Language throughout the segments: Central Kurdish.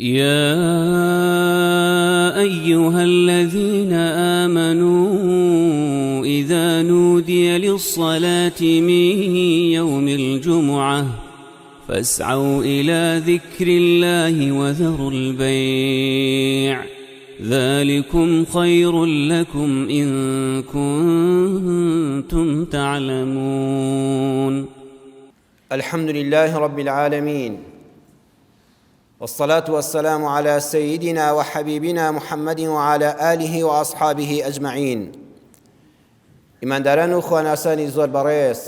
يا أيها الذين آمنوا إذا نودي للصلاة من يوم الجمعة فاسعوا إلى ذكر الله وذروا البيع ذلكم خير لكم إن كنتم تعلمون. الحمد لله رب العالمين والصلاة والسلام على سيدنا وحبيبنا محمد وعلى آله وأصحابه أجمعين. ئیمانداران و خواناسانی زۆر بەڕێز،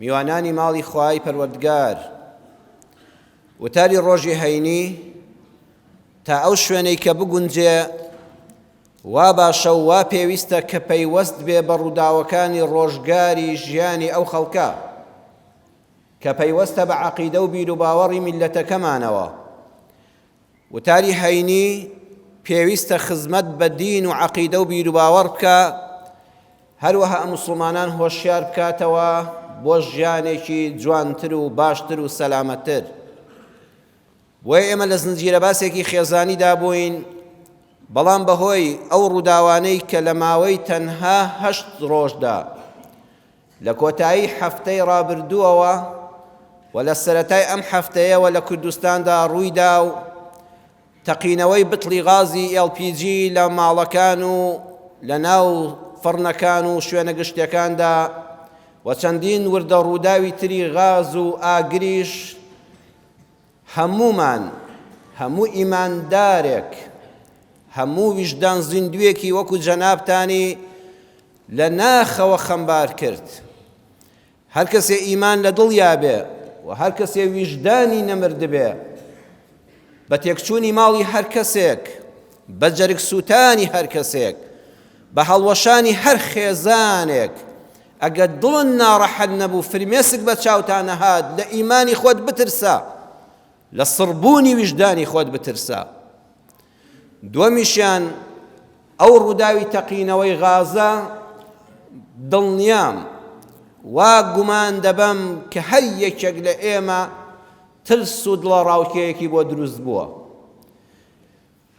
میوانانی ماڵی خوای پەروەردگار، وتاری ڕۆژی هەینی تا ئەو شوێنەی کە بگونجێ وا باشە و وا پێویستە کە پەیوەست بێ بە ڕووداوەکانی ڕۆژگاری ژیانی ئەو خەڵکە کە پەیوەستە بە عەقیدە و بیروباوەڕی میللەتەکەمانەوە. وتاری هەینی پێویستە خزمەت بە دین و عەقیدە و بیروباوەڕ بکا، هەروەها موسڵمانان هۆشیار بکاتەوە بۆ ژیانێکی جوانتر و باشتر و سەلامەتتر. بۆیە ئێمە لە زنجیرە باسێکی خێزانیدا بووین، بەڵام بەهۆی ئەو ڕووداوانەی کە لە ماوەی تەنها هەشت ڕۆژدا لە کۆتایی هەفتەی ڕابردووەوە و لە سەرەتای ئەم هەفتەیەوە لە کوردستاندا ڕوویدا و تەقینەوەی بتڵی غازی LPG لە ماڵەکان و لە ناو فڕنەکان و شوێنە گشتیەکاندا و چەندین وردە ڕووداوی تری غاز و ئاگریش هەموومان، هەموو ئیماندارێک، هەموو ویژدان زیندوویەکی وەکو جەنابتانی لە ناخەوە خەمبار کرد. هەر کەسێ ئیمان لە دڵیا بێ و هەر کەسێ ویژدانی نەمردبێ، بە تێکچوونی ماڵی هەر کەسێک، بە جەرگ سووتانی هەر کەسێک، بە هەڵوەشانی هەر خێزانێک، ئەگەر دڵت ناڕەحەت نەبوو فرمێسک بە چاوتا نەهات لە ئیمانی خۆت بترسە لە سڕبوونی ویژدانی خۆت بترسە دووەمیشیان ئەو ڕووداوی تەقینەوەی غازە دڵنیام وا گومان دەبەم کە هەر یەکێک لە ئێمە ترس و دڵەڕاوکێیەکی بۆ دروست بووە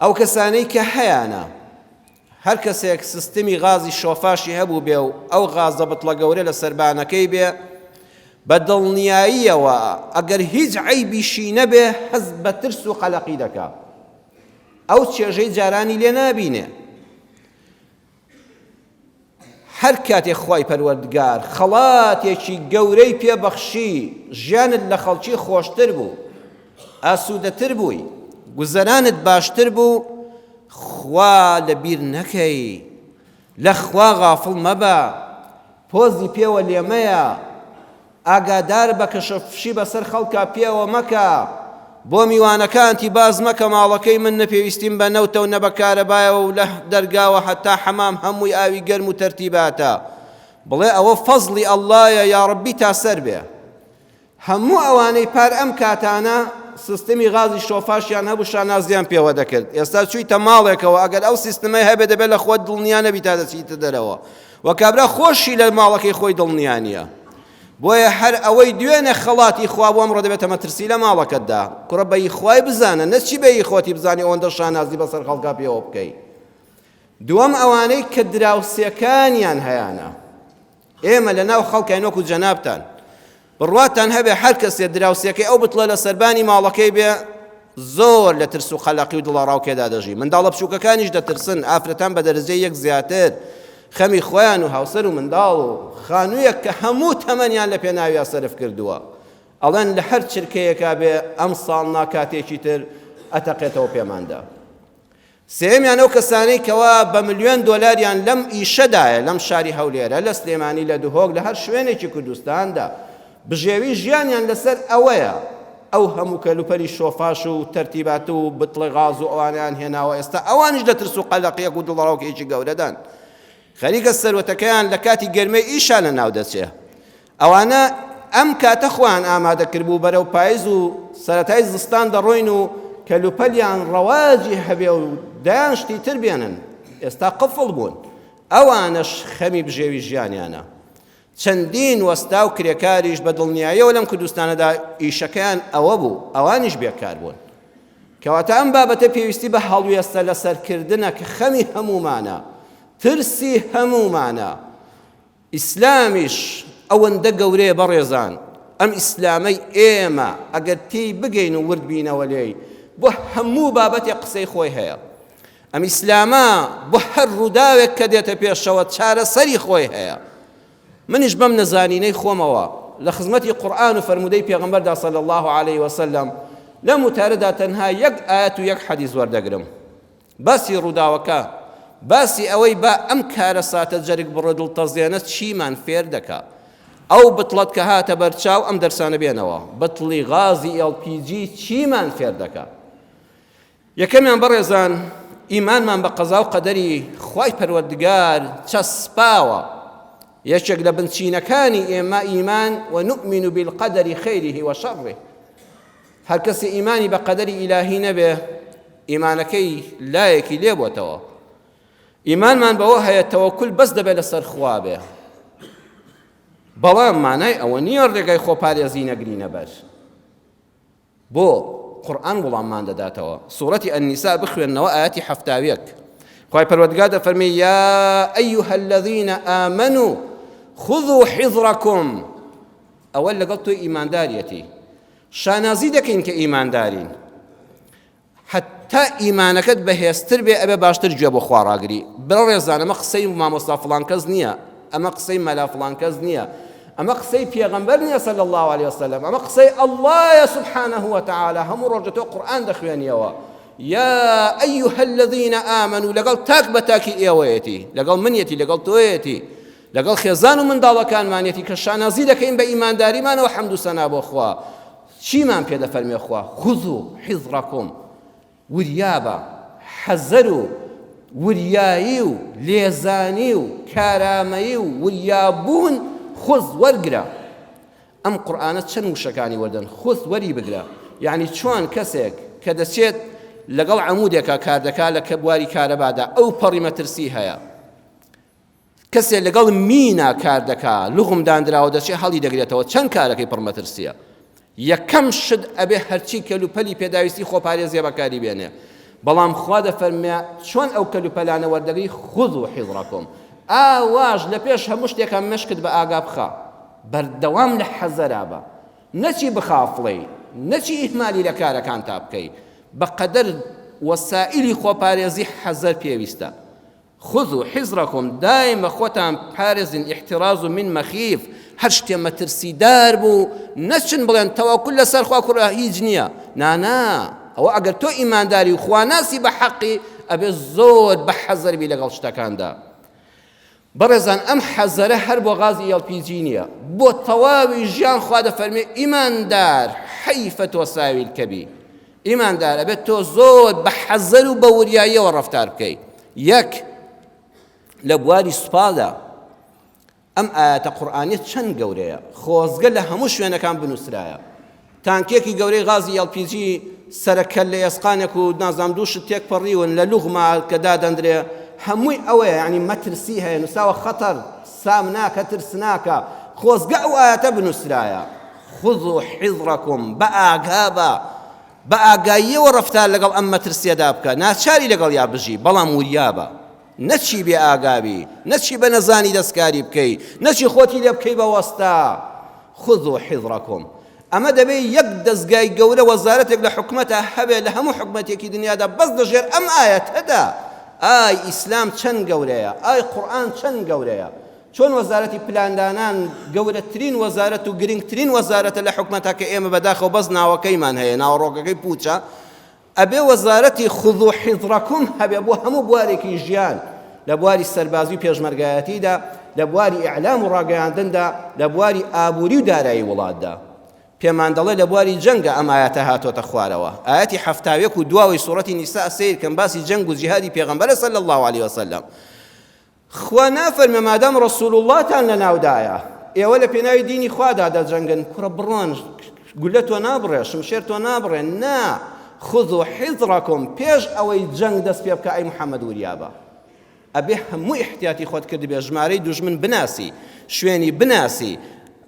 ئەو کەسانەی کە هەیانە، هەر کەسێک سیستمی غازی شۆفاشی هەبووبێ و ئەو غازە بتڵە گەورە لە سەربانەکەی بێ، بە دڵنیاییەوە ئەگەر هیچ عەیبیشی نەبێ هەست بە ترس و قەلەقی دەکا. ئەو چێژەی جارانی لێ نابینێ. هەر کاتێک خوای پەروەردگار خەڵاتێکی گەورەی پێ بەخشی ژیانت لە خەڵکی خۆشتر بوو ئاسوودەتر بووی گوزەرانت باشتر بوو خوا لە بیر نەکەی لە خوا غافڵ مەبە پۆزی پێوە لێمەیە ئاگادار بە کە شەفشی بەسەر خەڵکا پێوە مەکە، بۆ میوانەکانتی باس مەکە ماڵەکەی من نە پێویستیم بە نەوتە و نە بە کارەبایەوە و لە دەرگاوە هەتا حەمام هەمووی ئاوی گەرم و تەرتیباتە، بڵێ ئەوە فەزڵی ئەڵڵایە یاڕەبی تا سەر بێ. هەموو ئەوانەی پار ئەم کاتانە سیستمی غازی شۆفاشیان هەبوو شانازیان پێوە دەکرد ئێستا چوویتە ماڵێکەوە ئەگەر ئەو سیستمەی هەبێ دەبێت لە خۆت دڵنیا نەبی تا دەچیتە دەرەوە و کابرا خۆشی لە ماڵەکەی خۆی دڵنیا نییە بۆیە هەر ئەوەی دوێنێ خەڵاتی خوا بۆ ئەمڕۆ دەبێتە مەترسی لە ماڵەکەتدا کوڕە بەی خوای بزانە نەچی بەی خۆتی بزانی ئەوەندە شانازی بەسەر خەڵکا پێوە بکەی دووەم ئەوانەی کە دراوسێکانیان هەیانە ئێمە لە ناو خەڵکین وەکو جەنابتان بڕواتان هەبێ هەر کەسێ دراوسێکەی ئەو بتڵە لە سەربانی ماڵەکەی بێ زۆر لە ترس و قەلەقی و دڵەڕاوکێدا دەژی منداڵە بچووکەکانیش دەترسن ئافرەتان بە دەرەجەی یەک زیاتر خەمی خۆیان و هاوسەر و منداڵ و خانوویەک کە هەموو تەمەنیان لە پێناویا سەرف کردووە ئەڵێن لە هەر چرکەیەکا بێ ئەم ساڵ ناکاتێکی تر ئەتەقێتەوە پێماندا سێیەمیان ئەو کەسانەی کەوا بە ملیۆن دۆلاریان لەم ئیشەدایە لەم شاری هەولێرە لە سلێمانی لە دهۆک لە هەر شوێنێکی کوردستاندا بژێوی ژیانیان لەسەر ئەوەیە ئەو هەموو کەلوپەلی شۆفاش و تەرتیبات و بتڵی غاز و ئەوانیان هێناوە ئێستا ئەوانیش لە ترس و قەلەقیەک و دڵەڕاوکێکی گەورەدان خەریکە سەروەتەکەیان لە کاتی گەرمەی ئیشا لە ناو دەچێ ئەوانە ئەم کاتە خۆیان ئامادە کردبوو بەرەو پایز و سەرەتای زستان دەڕۆین و کەلوپەلیان ڕەواجی هەبێ و دەیان شتی تر بێنن ئێستا قفڵ بوون ئەوانەش خەمی بژێوی ژیانیانە چەندین وەستا و کرێکاریش بە دڵنیاییەوە لەم کوردستانەدا ئیشەکەیان ئەوە بوو ئەوانیش بێکار بوون. کەواتە ئەم بابەتە پێویستی بە هەڵوێستە لەسەرکردنە کە خەمی هەموومانە، ترسی هەموومانە. ئیسلامیش ئەوەندە گەورەیە بەڕێزان، ئەم ئیسلامەی ئێمە ئەگەر تێی بگەین و ورد بینەوە لێی، بۆ هەموو بابەتێک قسەی خۆی هەیە. ئەم ئیسلامە بۆ هەر ڕووداوێک کە دێتە پێشەوە چارەسەری خۆی هەیە. منیش بەم نەزانینەی خۆمەوە لە خزمەتی قورئان و فەرموودەی پێغەمبەردا صلی اللە علیه وسلم لەم وتارەدا تەنها یەک ئایەت و یەک حەدیث وەردەگرم باسی ڕووداوەکە باسی ئەوەی با ئەم کارەساتە جەرگ بڕە دڵتەزێنە چیمان فێر دەکا ئەو بتڵەت کە هاتە بەرچاو ئەم دەرسانە بێنەوە بتڵی غازی LPG چیمان فێر دەکا یەکەمیان بەڕێزان ئیمانمان بە قەزا و قەدەری خوای پەروەردگار چەسپاوە یەکێک لە بنچینەکانی ئێمە ئیمان ونؤمن بالقدر خیره وشره هەر کەسی ئیمانی بە قەدەری ئیلاهی نەبێ ئیمانەکەی لایەکی لێ بۆتەوە ئیمانمان بەوە هەیە تەوەکل بەس دەبێت لەسەر خوا بێ بەڵام مانای ئەوە نییە ڕێگای خۆپارێزی نەگرینە بەر بۆ قورئان وڵاممان دەداتەوە سورەتی النساء بخوێنەوە ئایەتی 71 خوای پەروەردگار دەفەرمێ یا ئەیها الذین آمنوا خذوا حذرکم ئەوە لەگەڵ تۆی ئیمانداریەتی شانازی دەکەین کە ئیماندارین حتا ئیمانەکەت بەهێزتر بێ ئەبێ باشتر گوێ بۆ خوا ڕاگری بەڕێزان ئەمە قسەی مامۆستا فڵان کەس نییە ئەمە قسەی مەلا فڵان کەس نییە ئەمە قسەی پێغەمبەر نییە صلی الله علیه وسلم ئەمە قسەی اللهیە سبحانه وتعالی هەموو ڕۆژ تۆ قورئان دەخوێنیەوە یا أيها الذين آمنوا لەگەڵ تاک بە تاکی ئێوەیەتی لەگەڵ منیەتی لەگەڵ تۆیەتی لەگەڵ خێزان و منداڵەکانمانەتی کە شانازی دەکەین بە ئیمانداریمانەوە حەمد و سەنا بۆ خوا چیمان پێ دەفەرمێ خوا خذوا حذرکم وریابە، حەزەر و وریایی و لێزانی و کارامەیی و وریابوون خذ وەرگرە. ئەم قورئانە چەند وشەکانی وەردەن خذ وەری بگرە یعنی چۆن کەسێک کە دەچێت لەگەڵ عەمودێکا کار دەکا لە کە بواری کارەبادا ئەو پەڕی مەترسی هەیە کەسێ لەگەڵ مینا کار دەکا لوغم داندراوە دەچێ هەڵی دەگرێتەوە چەند کارەکەی پڕ مەترسیە یەکەم شت ئەبێ هەرچی کەلوپەلی پێداویستی خۆپارێزیە بەکاری بێنێ بەڵام خوا دەفەرمێ چۆن ئەو کەلوپەلانە وەردەگری خذوا حذرکم ئاواش لە پێش هەموو شتێکا مشکت بە ئاگا بخە بەردەوام لە حەزەرا بە نەچی بخافڵێی نەچی ئیهمالی لە کارەکانتا بکەی بەقەدەر وەسائیلی خۆپارێزی حەزەر پێویستە خذوا حذرکم، دایمە خۆتان بپارێزن، احتراز من مخیف، هەر شتێ مەترسیدار بوو نەچن بڵێن تەوەکول لەسەر خوا کوڕە هیچ نییە، نا نا ئەوە ئەگەر تۆ ئیمانداری و خواناسی بە حەقی ئەبێ زۆر بە حەزەر بی لەگەڵ شتەکاندا. بەڕێزان ئەم حەزەرە هەر بۆ غازی LPG نییە بۆ تەواوی ژیان خوا دەفەرمێ ئیماندار حەیفە تۆ ساویلکە بی ئیماندار ئەبێت تۆ زۆر بە حەزەر و بە وریاییەوە ڕەفتار بکەی یەک لە بواری سوپادا ئەم ئاەتە قورئانیە چەند گەورەیە خۆزگە لە هەموو شوێنەکان بنووسرایە تانکێکی گەورەی غازی LPG سەرەکەل لە ئێسقانێک و نازام دوو شت تێک پەڕیون لە لوغما کە دادەندرێ هەمووی ئەوەیە یعنی مەترسی هەیە نووساوە خەتەر سامناکە ترسناکە خۆزگە ئەو ئاەتە بنووسرایە خذوا حذرکم، بە ئاگا بە، بە ئاگاییەوە ڕەفتار لەگەڵ ئەم مەترسییەدا بکە، ناچاری لەگەڵیا بژی، بەڵام وریا بە. نەچی بێ ئاگا بی، نەچی بە نەزانی دەستکاری بکەی، نەچی خۆتی لێ بکەی بە وەستا. خذوا حذرکم. ئەمە دەبێ یەک دەزگای گەورە وەزارەتێک لە حکومەتا هەبێ لە هەموو حکومەتێکی دنیادا بەس لە ژێر ئەم ئایەتەدا. ئای ئیسلام چەند گەورەیە، ئای قورئان چەند گەورەیە. چۆن وەزارەتی پلاندانان گەورەترین وەزارەت و گرنگترین وەزارەتە لە حکومەتا کە ئێمە بەداخەوە بەس ناوەکەیمان هەیە ناوەڕۆکەکەی پوچە ئەبێ وەزارەتی خذوا حذرکم هەبێ بۆ هەموو بوارێکی ژیان لە بواری سەربازی و پێشمەرگایەتیدا لە بواری ئیعلام و ڕاگەیاندندا لە بواری ئابووری و دارایی وڵاتدا پێمان دەڵێ لە بواری جەنگە ئەم ئایەتە هاتۆتە خوارەوە ئایەتی 71 و دواوەی سوڕەتی نیسا سەیر کەن باسی جەنگ و جیهادی پێغەمبەرە صلی الله علیه وسلم خوا نافەرمێ مادام رسول اللە تان لەناودایە ئێوە لە پێناوی دینی خوادا دەجەنگن کوڕە بڕۆن گولە تۆ نابڕێ شمشێر تۆ نابڕێ نا خذوا حذرکم پێش ئەوەی جەنگ دەست پێ بکە ئەی محەممەد وریابە ئەبێ هەموو احتیاتی خۆت کردبێ ژمارەی دوژمن بناسی شوێنی بناسی.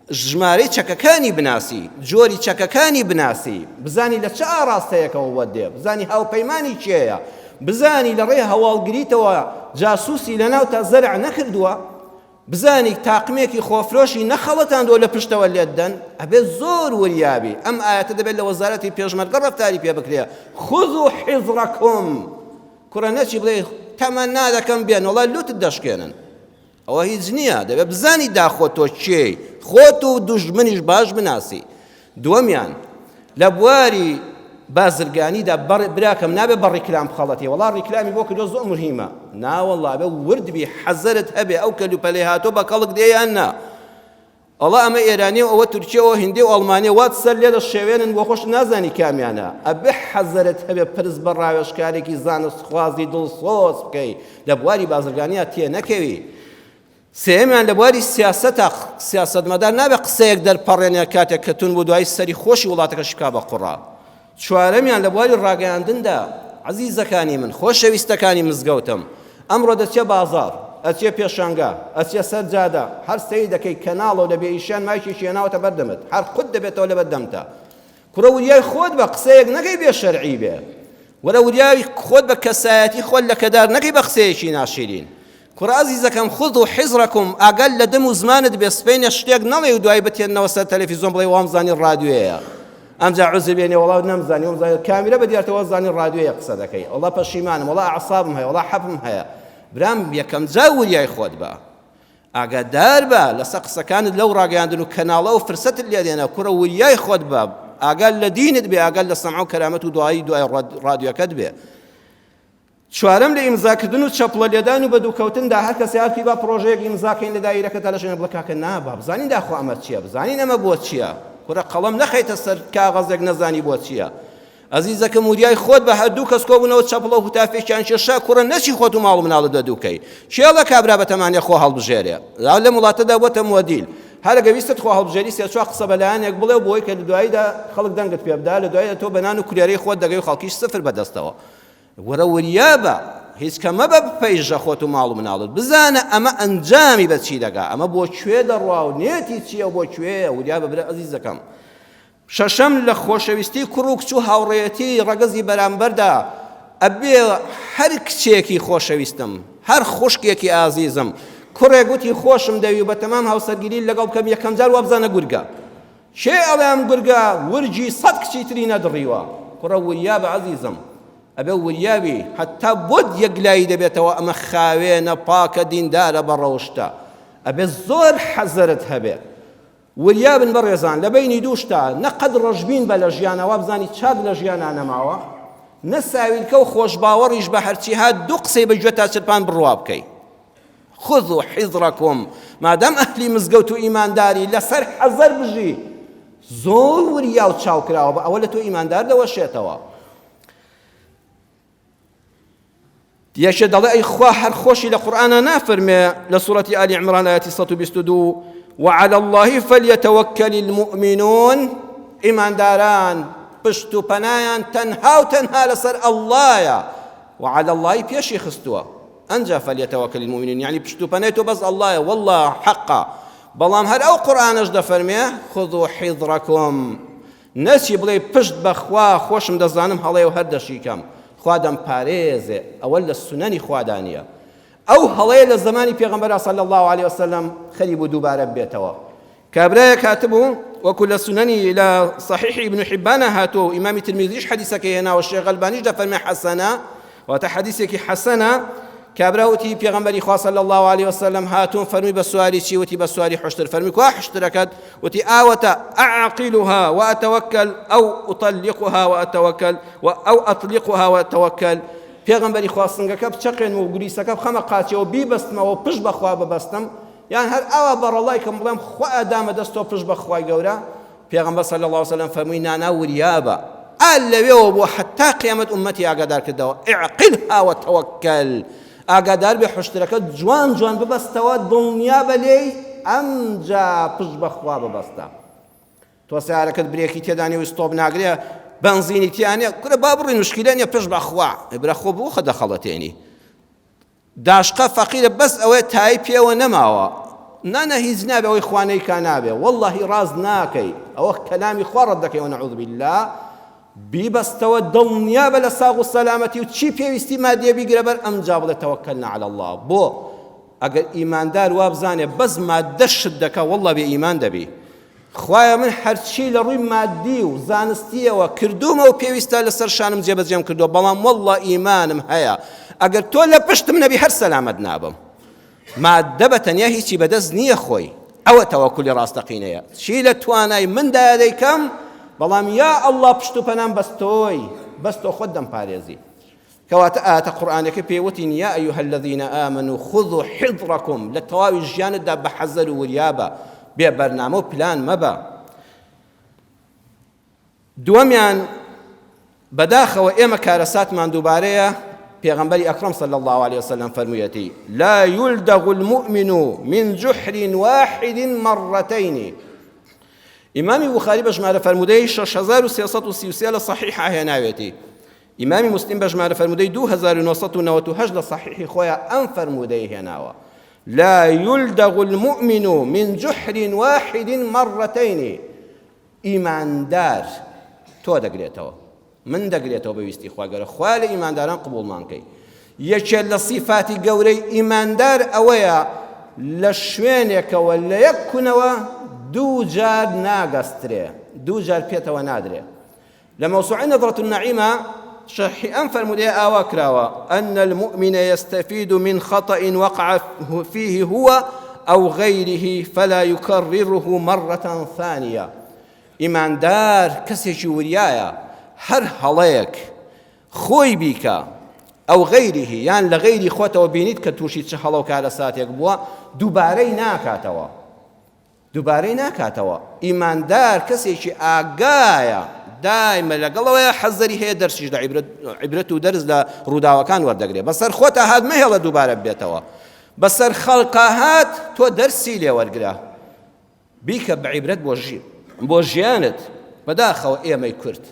ژمارەی چەکەکانی بناسی، جۆری چەکەکانی بناسی، بزانی لە چ ئاڕاستەیەکەوە بۆت دێ، بزانی هاوپەیمانی کێیە، بزانی لە ڕێی هەواڵگریتەوە جاسوسی لەناوتا زەرع نەکردووە، بزانی تاقمێکی خۆفرۆشی نەخەڵەتاندووە لە پشتەوە لێت دەن، ئەبێ زۆر وریابی، ئەم ئایەتە دەبێت لە وەزارەتی پێشمەرگە ڕەفتاری پێ بکرێ، خذوا حذرکم، کوڕە نەچی بڵێ تەمەنا دەکەم بێن، وەڵا لوتت دەشکێنن. ئەوە هیچ نییە دەبێت بزانی داخۆ تۆ کێی خۆت و دوژمنیش باش بناسی دووەمیان لە بواری بازرگانیدا براکەم نابێ بە ڕیکلام بخەڵەتی وەڵا ڕیکلامی بۆ کردۆ زۆر مهمە ناوەڵا بێ ورد بی حەزەرت هەبێ ئەو کەلوپەلەی هاتۆ بە کەڵک دێ یان نا ئەڵا ئەمە ئێرانی و ئەوە تورکیە و هندی و ئەڵمانیە وات سەر لێ دەشێوێنن بۆ خۆشت نازانی کامیانە ئەبێ حەزەرت هەبێ پرس بە ڕاوێژکارێکی زانستخوازی دڵسۆز بکەی لە بواری بازرگانیا تێ نەکەوی سێیەمیان لە بواری سیاسەتا سیاسەتمەدار نابێ قسەیەک دەرپەڕێنێ کاتێک کە تون بوو دوایی سەری خۆشی وڵاتەکەشی بکا بە قوڕا چوارەمیان لە بواری ڕاگەیاندندا عەزیزەکانی من خۆشەویستەکانی مزگەوتم ئەمڕۆ دەچێ بازاڕ ئەچێ پێشانگا ئەچێ سەر جادە هەر سەیر دەکەی کەناڵە و لە بێ ئیشیان مایکێکی هێناوەتە بەردەمت هەر قوت دەبێتەوە لەبەر دەمتا کوڕە وریای خۆت بە قسەیەک نەکەی بێ شەرعی بێ وەرە وریای خۆت بە کەسایەتی خۆت لەکەدار نەکەی بە قسەیەکی ناشیرین کوڕە ئەزیزەکەم خذوا حذرکم ئاگات لە دەم و زمانت بێ سبەینێ شتێک نەڵێی و دوایی بتێننەوە سەر تەلەفیزۆن بڵێی وامزانی ڕادیۆیە ئەمجا عوزر بێنێ وەڵا نەمزانی وامزانی کامیرە بە دیارتە وازانی ڕادیۆیە قسە دەکەی وەڵا پەشیمانم وەڵا ئەعسابم هەیە وەڵا حەپم هەیە برام یەکەم جار وریای خۆت بە ئاگادار بە لەسەر قسەکانت لەو ڕاگەیاندن و کەناڵە و فرسەتت لێ دێنە کوڕە وریای خۆت بە ئاگات لە دینت بێ ئاگات لە سەمع و کەرامەت و دوایی دوای ڕادیۆکەت بێ چوارەم، لە ئیمزاکردن و چەپڵە لێدان و بەدووکەوتندا هەر کەسێ هات با پڕۆژەیەک ئیمزا کەین لە دایرەکەتا لە شوێنێک بڵێ کاکە نا با بزانین داخۆ ئەمە چییە بزانین ئەمە بۆ چییە کورە قەڵەم نەخەیتە سەر کاغەزێک نەزانی بۆ چییە ئەزیزەکەم وریای خۆت بە هەردوو کەس کۆبوونەوە چەپڵە و هوتافێکیان کێشا کوڕە نەچی خۆت و ماڵ و مناڵت بە دووکەی کێڵە کابرا بەتەمانێ خۆ هەڵبژێرێ لەم وڵاتەدا بۆتە مۆدیل هەر ئەگەر ویستت خۆ هەڵبژێری سێ چوار قسە بە لایەنێک بڵێ و بۆی کە لە دواییدا خەڵک دەنگت پێ بدا لە دواییدا تۆ بە نان و کولێرەی خۆت دەگەی و خەڵکیش سفر بەدەستەوە وەرە وریا بە، هیچ کە مەبە بپەیژە خۆت و ماڵ و مناڵت، بزانە ئەمە ئەنجامی بە چی دەگا، ئەمە بۆ کوێ دەڕوا و نێتی چییە و بۆ کوێیە، وریا بە برا ئەزیزەکەم. شەشەم، لە خۆشەویستی کوڕ و کچ و هاوڕێیەتی ڕەگەزی بەرامبەردا، ئەبێ هەر کچێکی خۆشەویستم، هەر خوشکێکی ئازیزم، کوڕێک وتی خۆشم دەوی و بەتەمام هاوسەرگیری لەگەڵ بکەم، یەکەمجار وابزانە گورگە. کێ ئەڵێ ئەم گورگە ورگی سەت کچی تری نەدڕیوە کوڕە وریا بە عەزیزم ئەبێ وریا بی هەتا بۆت یەکلایی دەبێتەوە ئەمە خاوێنە پاکە دیندارە بە ڕەوشتە ئەبێ زۆر حەزەرت هەبێ وریا بن بەڕێزان لە بەینی دوو شتا نە قەد ڕەشبین بە لە ژیانە وابزانی چاک لە ژیانا نەماوە نە ساویلکە و خۆشباوەڕیش بە هەرچی هات دوو قسەی بە گوێتا چرپان بڕوا بکەی خذوا حذرکم مادام ئەهلی مزگەوت و ئیمانداری لەسەر حەزەر بژی زۆر وریا و چاوکراوە بە ئەوە لە تۆ ئیماندار دەوەشێتەوە یەکێ دەڵێ ئەی خوا هەر خۆشی لە قورئانا نافەرمێ لە سوڕەتی ئالی عیمران ئایەتی 122 وعلى الله فليتوكل المؤمنون ئیمانداران پشت و پەنایان تەنها و تەنها لەسەر ئەڵڵایە وعلى الله پێشی خستووە ئەنجا فلیتوکل المومنون یەعنی پشت و پەنای تۆ بەس اللە یە واللە حەقە بەڵام هەر ئەو قورئانەش دەفەرمێ خذوا حذرکم نەچی بڵێ پشت بەخوا خۆشم دەزانم هەڵەیە و هەر دەشیکەم خوا دەمپارێزێ ئەوە لە سونەنی خوادا نییە ئەو هەڵەیە لە زمانی پێغەمبەر صلی الله علیه وسلم خەریب و دووبارە بێتەوە کابرایەک هاتبوو وەکو لە سونەنی لە صحیح ابن حبانە هاتووە و ئیمامی ترمیزیش حەدیسەکەی هێناوە شێخ ئەلبانیش دەفەرمێ حەسەنە واتە حەدیسێکی حەسەنە کابرا وتی پێغەمبەری خوا صلی الله علیه وسلم هاتوون فەرمی بە سواری چی وتی بە سواری حشتر فەرمی کوا حشترەکەت وتی ئاوەتە أعقلها وأتوكل أو أطلقها وأتوكل أو أطلقها وأتوكل پێغەمبەری خوا سنگەکە بچەقێنم و گوریسەکە بخەمە قاچەوە بیبەستمەوە پشت بەخوا ببەستم یان هەر ئاوا بەڕەڵای کەم بڵێم خوا دامە دەست تۆ پشت بە خوای گەورە پێغەمبەر صلی اللە علیه وسلم فەرمووی نانا وریابە ئا لەوێوە بۆ حتا قیامەت ئوممەتی ئاگادار کردەوە اعقلها وتوکل ئاگادار بێ حشترەکە جوان جوان ببەستەوە دڵنیا بە لێی ئەمجا پشت بە خوا ببەستە تۆ سیارەکەت برێکی تێدا نیە و ستۆپ ناگرێ بەنزینی تیا نیە کورە با بڕین مشکیلە نیە پشت بە خوا برا خۆ بۆ خە دەخەڵەتێنی داشقە فەقیرە بەس ئەوەیە تای پێوە نەماوە. نانا هیچ نابێ ئەوەی خوا نەیکا نابێ واللهی ڕاست ناکەی ئەوە کەلامی خوا ڕەت دەکەی ونعوذ بالله بیبەستەوە دڵنیابە لە ساغ و سەلامەتی و چی پێویستی مادیە بیگرە بەر ئەمجا بڵێ تەوەکەلنا علی اللە بۆ ئەگەر ئیماندار وابزانێ بەس مادە شت دەکا واللە بێ ئیمان دەبی خوایە من هەرچی لە ڕووی مادی و زانستیەوە کردومە و پێویستە لەسەر شانم جێبەجێم کردووە بەڵام واللە ئیمانم هەیە ئەگەر تۆ لە پشتم نەبی هەر سەلامەت نابم ماددە بە تەنیا هیچی بەدەست نییە خۆی، ئەوە تەوەکولی ڕاستەقینەیە، چی لە توانای مندایە دەیکەم، بەڵام یا اللە پشت و پەنام بەس تۆی، بەس تۆ خۆت دەمپارێزی. کەواتە ئایەتە قورئانیەکە پێی وتین یا ایها الذین آمنوا خذوا حذرکم، لە تەواوی ژیانتدا بە حەزەر و وریابە، بێ بەرنامە و پلان مەبە. دووەمیان، بەداخەوە ئێمە کارەساتمان دووبارەیە، پێغەمبەری ئەکرەم صلی اللە علیە وسلم فەرموویەتی، لا یلدغ المؤمن من جحر واحد مرتین. ئیمامی بوخاری بە ژمارە فەرموودەی 6333 لە صحیحا هێناوێتی. ئیمامی مسلم بە ژمارە فەرموودەی 2998 لە صحیحی خۆیان ئەم فەرموودەی هێناوە. لا یلدغ المؤمن من جحر واحد مرتين. ئیماندار تۆ دەگرێتەوە من دەگرێتەوە بە ویستی خوا گەورە خوا لە ئیمانداران قبوڵمان کەی یەکێ لە سیفاتی گەورەی ئیماندار ئەوەیە لە شوێنێکەوە لە یەک کونەوە دوو جار ناگەسترێ دوو جار پێتەوە نادرێ لە مەوسوعەی نظرة النعیمە شەرحی ئەم فەرموودەیە ئاوا کراوە أن المؤمن يستفيد من خطأ وقع فيه هو أو غيره فلا يكرره مرة ثانية ئیماندار کەسێکی وریایە هەر هەڵەیەک خۆی بیکە ئەو غەیره یان لە غەیری خۆتەوە بینیت کە تووشی چ هەڵە و کارەساتێک بووە دووبارەی ناکاتەوە دووبارەی ناکاتەوە، ئیماندار کەسێکی ئاگایە دایمە لەگەڵەوەیە حەزەری هەیە دەرسیش لە عیبرەت و دەرس لە ڕووداوەکان وەردەگرێ بەسەر خۆتا هات مەهێڵە دووبارە بێتەوە بەسەر خەڵقا هات تۆ دەرسی لێ وەرگرە بیکە بە عیبرەت بۆ ژی بۆ ژیانت بەداخەوە ئێمەی کورد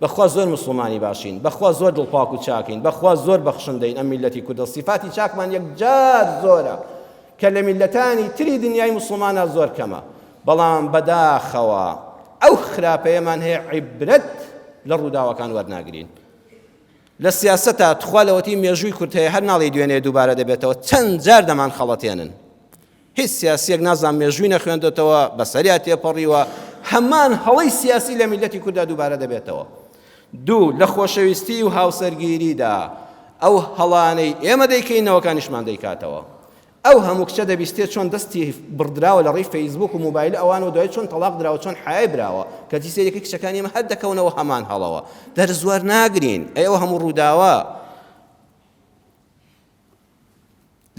بەخوا زۆر مسوڵمانی باشین بەخوا زۆر دڵپاک و چاکین بەخوا زۆر بەخشندەین ئەم میلەتی کوردە سیفاتی چاکمان یەکجار زۆرە کە لە میلەتانی تری دنیای مسوڵمانە زۆر کەمە بەڵام بەداخەوە ئەو خراپەیەمان هەیە عیبرەت لە ڕووداوەکان وەرناگرین لە سیاسەتا تخوا لەوەتی مێژووی کورد هەیە هەر ناڵی دوێنێ دووبارە دەبێتەوە چەند جار دەمان خەڵەتێنن هیچ سیاسیەک نازانم مێژووی نەخوێندۆتەوە بەسەریا تێپەڕیوە هەمان هەڵەی سیاسی لە میلەتی کورددا دووبارە دەبێتەوە دوو لە خۆشەویستی و هاوسەرگیریدا ئەو هەڵانەی ئێمە دەیکەین نەوەکانیشمان دەیکاتەوە ئەو هەموو کچە دەبیستێت چۆن دەستی بڕدراوە لە ڕێی فەیسبوک و مۆبایل ئەوان و دوای چۆن تەڵاق دراوە چۆن حیای براوە کەچی سەیرەکەی کچەکانی ئێمە هەر دەکەونەوە هەمان هەڵەوە دەرس وەرناگرین ئەی ئەو هەموو ڕووداوە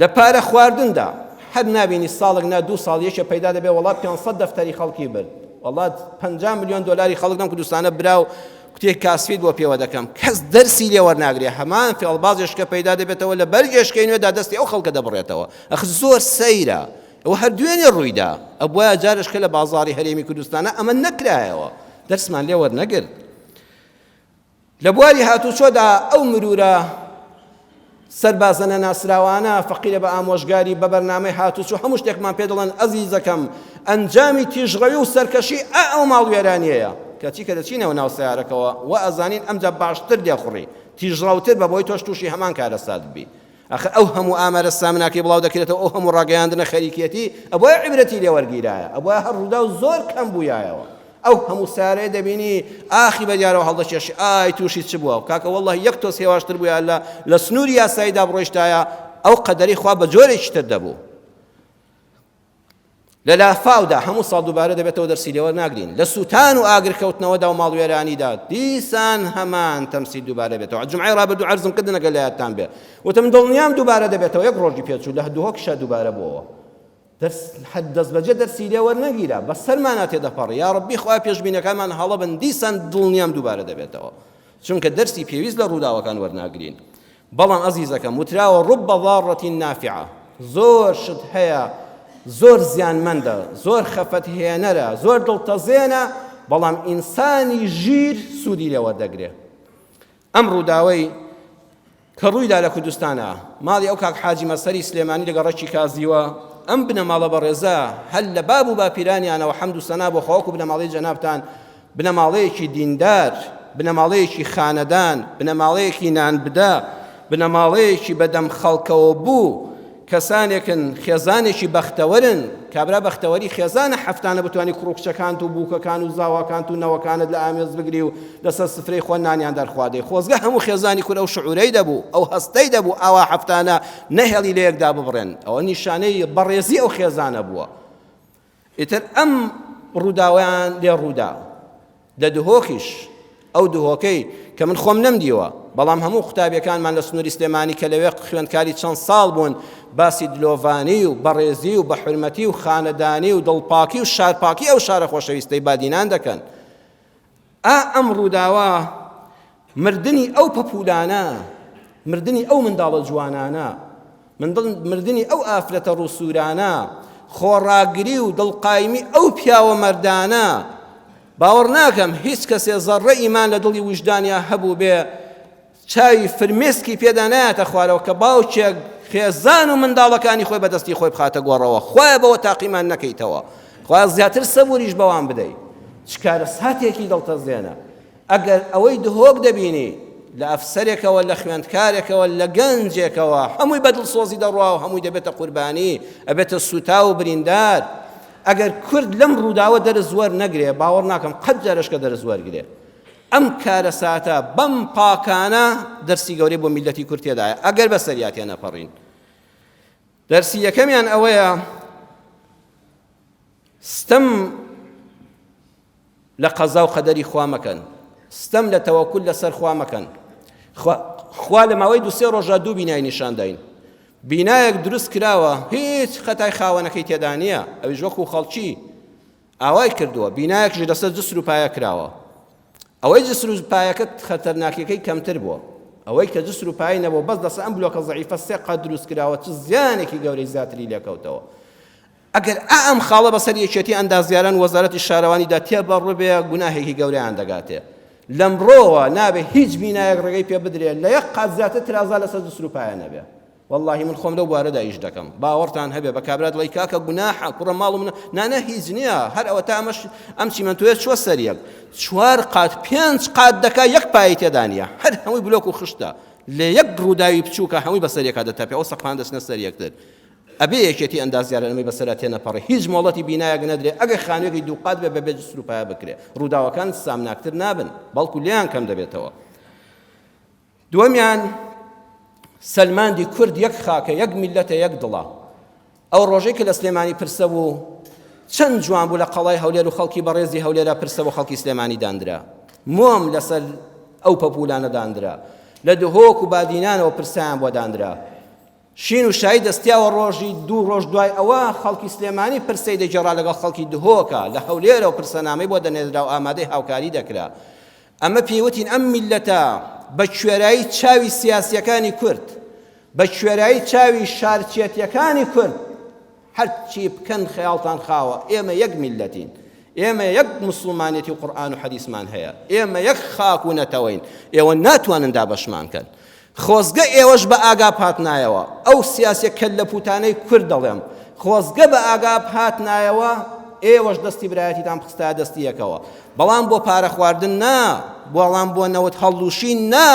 لە پارە خواردندا هەر نابینی ساڵێک نا دوو ساڵ یەکێ پەیدا دەبێ وەڵا 500 دەفتەری خەڵکی برد وەڵا 50 میلیۆن دۆلاری خەڵک لەم کوردستانە برا و کوتێک کاسفیت بۆ پێوە دەکەم کەس دەرسی لێ وەرناگرێ هەمان فێڵبازێش کە پەیدا دەبێتەوە لە بەرگێشکەی نوێدا دەستی ئەو خەڵکە دەبڕێتەوە ئەخ زۆر سەیرە ئەوە هەر دوێنێ ڕوویدا ئەبوایە جارش کە لە بازاڕی هەرێمی کوردستانە ئەمە نەکرایەوە دەرسمان لێ وەرنەگرت لە بواری هاتوچۆدا ئەو مرورە سەربازە نەناسراوانە فەقیرە بە ئامۆژگاری بە بەرنامەی هاتوچۆ هەموو شتێکمان پێ دەڵێن ئەزیزەکەم ئەنجامی تیژڕەوی و سەرکەشی ئا ئەو ماڵوێرانیەیە کەچی کە دەچینەوە ناو سەیارەکەوە و ئەزانین ئەمجا باشتر لێخوڕی تیژڕەوتر بە بۆی تۆش تووشی هەمان کارەسات ببی ئەخر ئەو هەموو ئامارە سامناکەی بڵاو دەکرێتەوە ئەو هەموو ڕاگەیاندنە خەریکیەتی ئەبوایە عیبرەتی لێ وەرگیرایە ئەبوایە هەر ڕووداو زۆر کەم بوویایەوە ئەو هەموو سارەیە دەبینی ئاخی بە دیارەوە هەڵدەکێشی ئای تووشی چ بووە کاکە واللهی یەک تۆز هێواشتر بووە لە لە سنووری یاساییدا بڕۆیشتایە ئەو قەدەری خوا بە جۆرێکی تر دەبوو لە لافاودا هەموو ساڵ دووبارە دەبێتەوە دەرسی لێ وەرناگرین لە سووتان و ئاگرکەوتنەوەدا و ماڵوێرانیدا دیسان هەمان تەمسیل دووبارە بێتەوە جمعەی ڕابردوو عەرزم کردن ئەگەر لە یادتان بێ وتم دڵنیام دووبارە دەبێتەوە یەک ڕۆژی پێچوو لە دهۆکیشا دووبارە بووەوە دەرس حەد دەستبەجێ دەرسی لێ وەرنەگیرا بەسەرمانا تێدەپەڕی یا ڕەبی خوا پێشبینەکانمان هەڵە بن دیسان دڵنیام دووبارە دەبێتەوە چونکە دەرسی پێویست لە ڕووداوەکان وەرناگرین بەڵام ئەزیزەکەم وتراوە رب ضارة نافعە زۆر شت هەیە زۆر زیانمەندە زۆر خەفەت هێنەرە زۆر دڵتەزێنە بەڵام ئینسانی ژیر سوودی لێ وەردەگرێ ئەم ڕووداوەی کە ڕوویدا لە کوردستانە ماڵی ئەو کاک حاجی مەسەری سلێمانی لە گەڕەکی کازیوە. ئەم بنەماڵە بەڕێزە هەر لە باب و باپیرانیانەوە حەمد و سەنا بۆ خوا وەکو بنەماڵەی جەنابتان بنەماڵەیەکی دیندار، بنەماڵەیەکی خانەدان، بنەماڵەیەکی نانبدە، بنەماڵەیەکی بەدەم خەڵکەوە بوو، کەسانێکن خێزانێکی بەختەوەرن، کابرا بەختەوەری خێزانە هەفتانە بتوانی کوڕ و کچەکانت و بووکەکان و زاواکانت و نەوەکانت لە ئامێز بگری و لەسەر سفرەی خۆ نانیان دەرخوادەی. خۆزگە هەموو خێزانی کورد ئەو شعورەی دەبوو، ئەو هەستەی دەبوو ئاوا هەفتانە نەهێڵی لەیەک داببڕێن. ئەوە نیشانەی بەڕێزی ئەو خێزانە بووە. ئیتر ئەم ڕووداوەیان لێ ڕوودا لە دهۆکیش، ئەو دهۆکەی کە من خۆم نەمدیوە، بەڵام هەموو قوتابیەکانمان لە سنووری سلێمانی کە لەوێ خوێندکاری چەند ساڵ بوون باسی دلۆڤانی و بەڕێزی و بەحورمەتی و خانەدانی و دڵپاکی و شارپاکی ئەو شارە خۆشەویستەی بادینان دەکەن. ئا ئەم ڕووداوە مردنی ئەو پەپوولانە، مردنی ئەو منداڵە جوانانە، مردنی ئەو ئافرەتە ڕووسوورانە، خۆڕاگری و دڵقایمی ئەو پیاوە مەردانە، باوەڕ ناکەم هیچ کەسێ زەڕڕە ئیمان لە دڵی ویژدانیا هەبووبێ چاوی فرمێسکی پێدا نایەتە خوارەوە کە باوکێک خێزان و منداڵەکانی خۆی بەدەستی خۆی بخاتە گۆڕەوە خوایە بەوە تاقیمان نەکەیتەوە خوایە زیاتر سەبوریش بەوان بدەی چ کارەساتێکی دڵتەزێنە ئەگەر ئەوەی دهۆک دەبینی لە ئەفسەرێکەوە لە خوێندکارێکەوە لە گەنجێکەوە هەمووی بە دڵسۆزی دەڕوا و هەمووی دەبێتە قوربانی ئەبێتە سوتاو و بریندار ئەگەر کورد لەم ڕووداوە دەرس وەرنەگرێ باوەڕ ناکەم قەت جارێشکە دەرس وەرگرێ ئەم کارەساتە بەم پاکانە دەرسی گەورەی بۆ میللەتی کورد تێدایە ئەگەر بەسەریا تێنەپەڕین. دەرسی یەکەمیان ئەوەیە ستەم لە قەزا و قەدەری خوا مەکەن، ستەم لە تەوەکول لەسەر خوا مەکەن. خوا لە ماوەی دوو سێ ڕۆژا دوو بینای نیشانداین. بینایەک دروست کراوە هیچ خەتای خاوەنەکەی تێدا نییە، ئەویش وەکو خەڵکی ئاوای کردووە، بینایەکیش لەسەر جسر و پایە کراوە. ئەوەی جسر و پایەکە خەتەرناکیەکەی کەمتر بووە. ئەوەی کە جسر و پایەی نەبووە بەس لەسەر ئەم بلۆکە زەعیفە سێ قات دروست کراوە چ زیانێکی گەورەی زیاتری لێکەوتەوە. ئەگەر ئا ئەم خاڵە بەسەر یەکێتی ئەندازیاران و وەزارەتی شارەوانیدا تێبەڕبێ گوناهێکی گەورەیان دەگاتێ. لەمڕۆوە نابێ هیچ بینایەک ڕێگەی پێ بدرێ لە یەک قات زیاتر ترازا لەسەر جسر و پایە نەبێ. وەڵاهی من خۆم لەو بوارەدا ئیش دەکەم باوەڕتان هەبێ بە کابرا دڵی کاکە گوناحە کوڕە ماڵ من نانە هیچ نییە هەر ئەوە تا ئەمەش ئەم چیمەنتۆیە چوە سەر یەک چوار قات پێنج قات دەکا یەک پایەی تێدا نییە هەر هەمووی بلۆک و خشتە لە یەک ڕووداوی بچووکە هەمووی بەسەر یەکا دەتەپێ ئەو سەقفان دەچنە سەر یەکتر ئەبێ یەکێتی ئەندازیاران ئەمەی بەسەرا تێنەپەڕێ هیچ مۆڵەتی بینایەک نەدرێ ئەگەر خانوویەکی دوو قات بێ بەبێ جسر و پایە بکرێ ڕووداوەکان سامناکتر نابن بەڵکو لێیان کەم دەبێتەوە دووەمیان سەلماندی کورد یەک خاکە یەک میلەتە یەک دڵە ئەو ڕۆژەی کە لە سلێمانی پرسە بوو چەند جوان بوو لە قەڵای هەولێر و خەڵکی بەڕێزی هەولێرە پرسە بۆ خەڵکی سلێمانی داندرا مۆم لەسەر ئەو پەپولانە داندرا لە دهۆک و بادینانەوە پرسیان بۆ داندرا شین و شایی دەستیاوە ڕۆژی دوو ڕۆژ دوای ئەوە خەڵکی سلێمانی پرسەی دەگێڕا لەگەڵ خەڵکی دهۆکە لە هەولێرەوە پرسەنامەی بۆ دەنێردرا و ئامادەی هاوکاری دەکرا ئەمە پێی وتین ئەم میللەتە بە کوێرایی چاوی سیاسیەکانی کورد بە کوێرایی چاوی شارچێتیەکانی کورد هەرچی بکەن خەیاڵتان خاوە ئێمە یەک میللەتین ئێمە یەک مسلمانەتی و قورئان و حەدیسمان هەیە ئێمە یەک خاک و نەتەوەین ئێوە ناتوانن دابەشمان کەن خۆزگە ئێوەش بە ئاگا بهاتنایەوە ئەو سیاسیە کەللە پوتانەی کورد دەڵێم خۆزگە بە ئاگا بهاتنایەوە ئێوەش دەستی برایەتیتان بخستایە دەستی یەکەوە بەڵام بۆ پارە خواردن نا بەڵام بۆ نەوت هەڵلوشین نا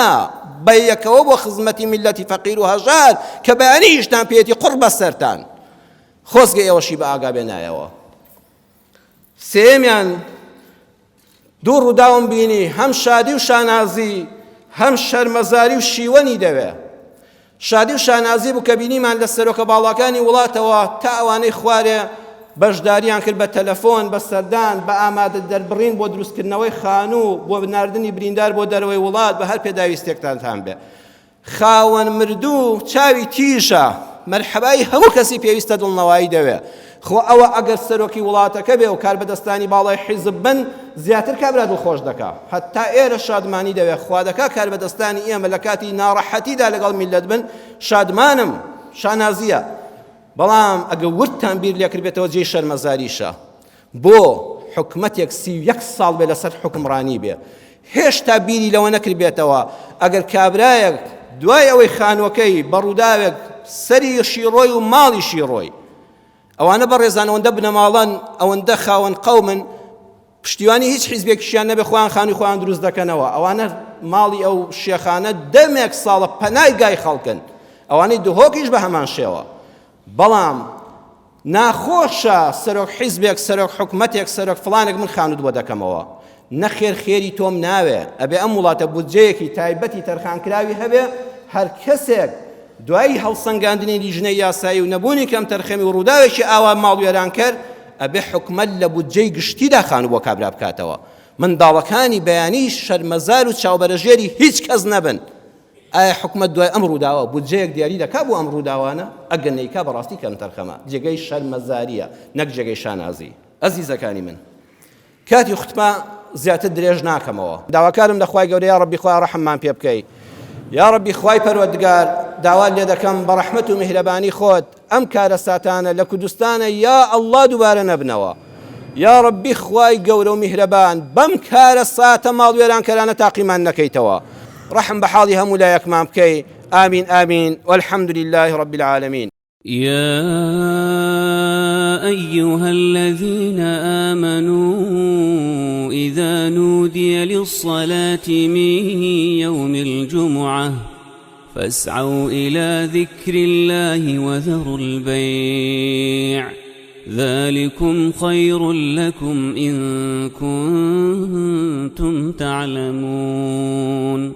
بە یەکەوە بۆ خزمەتی میلەتی فەقیر و هەژار کە بەیانی هیچتان پێیەتی قوڕ بەسەرتان خۆزگە ئێوەشی بە ئاگا بێنایەوە سێیەمیان دوو ڕووداوم بینی هەم شادی و شانازی هەم شەرمەزاری و شیوەنی دەوێ شادی و شانازی بوو کە بینیمان لە سەرۆکە باڵاکانی وڵاتەوە تا ئەوانەی خوارێ بەشداریان کرد بە تەلەفۆن بە سەردان بە ئامادە دەربڕین بۆ دروستکردنەوەی خانوو بۆ ناردنی بریندار بۆ دەرەوەی وڵات بە هەر پێداویستێکتانتان بێ خاوەن مردوو چاوی تیژە، مەرحەبای هەموو کەسی پێویستە دڵنەوایی دەوێ. خۆ ئەوە ئەگەر سەرۆکی وڵاتەکە بێ و کاربەدەستانی باڵای حیزب بن زیاتر کابرا دڵخۆش دەکا. هەتا ئێرە شادمانی دەوێ. خوا دەکا کاربەدەستانی ئێمە لە کاتی ناڕەحەتیدا لەگەڵ میللەت بن، شادمانم، شانازییە. بەڵام ئەگەر وردتان بیر لێکردبێتەوە جێی شەرمەزاریشە. بۆ حکومەتێک 31 ساڵ بێ لەسەر حوکمڕانی بێ هێشتا بیری لەوە نەکردبێتەوە ئەگەر کابرایەک دوای ئەوەی خانووەکەی بە ڕووداوێک سەری شیڕۆی و ماڵی شیڕۆی. ئەوانە بەڕێزان ئەوەندە بنەماڵەن ئەوەندە خاوەن قەومن پشتیوانی هیچ حیزبێکیشیان نەبێ خۆیان خانوی خۆیان دروست دەکەنەوە ئەوانە ماڵی ئەو شێخانە دەمێک ساڵە پەنای گای خەڵکن ئەوانەی دهۆکیش بە هەمان شێوە بەڵام ناخۆشە سەرۆک حیزبێک سەرۆک حکومەتێک سەرۆک فڵانێک من خانوت بۆ دەکەمەوە نەخێر خێری تۆم ناوێ ئەبێ ئەم وڵاتە بودجەیەکی تایبەتی تەرخانکراوی هەبێ هەر کەسێک دوای هەڵسەنگاندنی لیژنەی یاسایی و نەبوونی کەمتەرخەمی و ڕووداوێکی ئاوا ماڵوێرانکەر ئەبێ حکومەت لە بودجەی گشتیدا خانوو بۆ کابرا بکاتەوە منداڵەکانی بەیانی شەرمەزار و چاوبەرەژێری هیچ کەس نەبن ئایا حکومەت دوای ئەم ڕووداوە بودجەیەک دیاری دەکا بۆ ئەم ڕووداوانە؟ ئەگەر نەیکا بەڕاستی کەمتەرخەمە، جێگەی شەرمەزارییە نەک جێگەی شانازی. ئەزیزەکانی من کاتی خوتبە زیاتر درێژ ناکەمەوە. داواکارم لە خوای گەورە یاڕەبی خوایە ڕەحممان پێ بکەی یاڕەبی خوای پەروەردگار داوات لێ دەکەم بە ڕەحمەت و میهرەبانی خۆت ئەم کارەساتانە لە کوردستانە یا اللە دووبارە نەبنەوە یاڕەبی خوای گەورە و میهرەبان بەم کارەساتە ماڵوێرانکەرانە تاقیمان نەکەیتەوە ڕەحم بە حاڵی هەموو لایەکمان بکەی آمین آمین والحمد لله رب العالمین. يا أيها الذين آمنوا إذا نودي للصلاة من يوم الجمعة فاسعوا إلى ذكر الله وذروا البيع ذلكم خير لكم إن كنتم تعلمون.